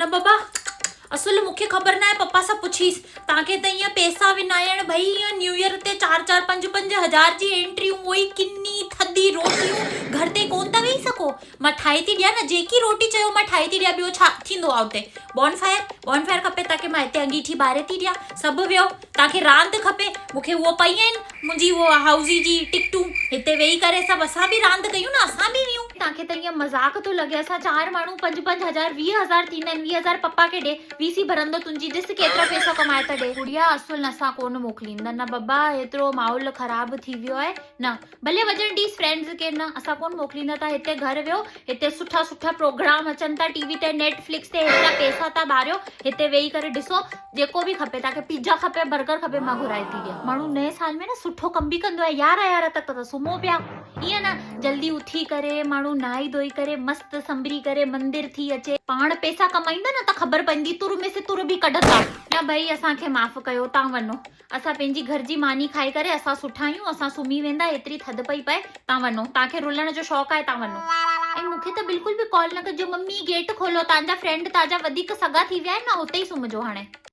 نه بابا اصل مون کي خبر ناهي پپا سان پڇيس توهان کي ته ائين پيسا وڃائڻ ڀئي ائين نيو ايئر تي چار چار پنج پنج هزار جي انٽريون اهي ڪني ٿڌي روٽيون گهر تي ڪون ٿا ويهي سگهو مان ٺاهي ٿي ڏيان نه جيڪي روٽي چيو مان ٺاهي ٿي ڏيان ٻيو ڇا ٿيندو آهي اتي بون فائر بون فائر کپي توهان کي مان هتي انگيٺي ٻاري ٿي ڏيان سڀ ويو توهان کي راند کپي مون کي اهو پئي آهن منهنجي اهو هائوزي جي ٽڪٽون هتي ويهي ڪري سڀ اسان به راند ڪيون نه اسان به ويهون. توهان کي ته ائين مذاق ٿو لڳي اسان چار ماڻهو پنج پنج هزار 20 هزار ٿيندا آهن 20 هزار پپا کي ڏي وي سي ڀرندو تنهنجي ڏس ڪيترا پئسا ڪمائي ٿا ڏي. گڙيا اصل اسان ڪونه موڪليندا نه بابا ايترو ماحول خراب ٿي ويو آهي نه ڀلي وڃڻ ڏيس فرينڊز کي نه اسان ڪونه موڪليندا ته هتي گهر ويو هتي سٺا سٺا پروگرام اچن ٿا ٽي وي تي نيٽ فلڪس تي هيترا پيسا ٿا ٻاريو هتي ويهي ڪري ڏسو جيڪو به کپي توهان کي پيزا کپي برگر کپي مان گهرائي ٿي ڏيان ماڻهو نئين سال ۾ نه سٺو ڪم به ڪندو آهي يارهن يارهن تڪ ته سمهو پيا ائين نه جلدي اٿي ڪري ماڻهو نهائي ڌوئي ڪري مست سنڀري ڪري مندر ٿي اچي پاڻ پيسا ڪمائيندا نه ته خبر پوندي تر ۾ سي تر به ڪڍندا نه ڀئي اسان کي معاف ڪيو تان وڃو اسان پنهنجي گهر جي ماني کائي ڪري اسان سٺا آهيون اسان سمهي ويندا ايتري ٿڌ پئي پئي تان وڃو تان کي رلڻ جو شوق آهي تان وڃو ۽ مون کي ته بلڪل به ڪال نه ڪجو ممي گيٽ کولو تان جا فرينڊ تان جا وڌيڪ سڳا ٿي ويا آهن نه اتي ئي سمهجو هاڻي.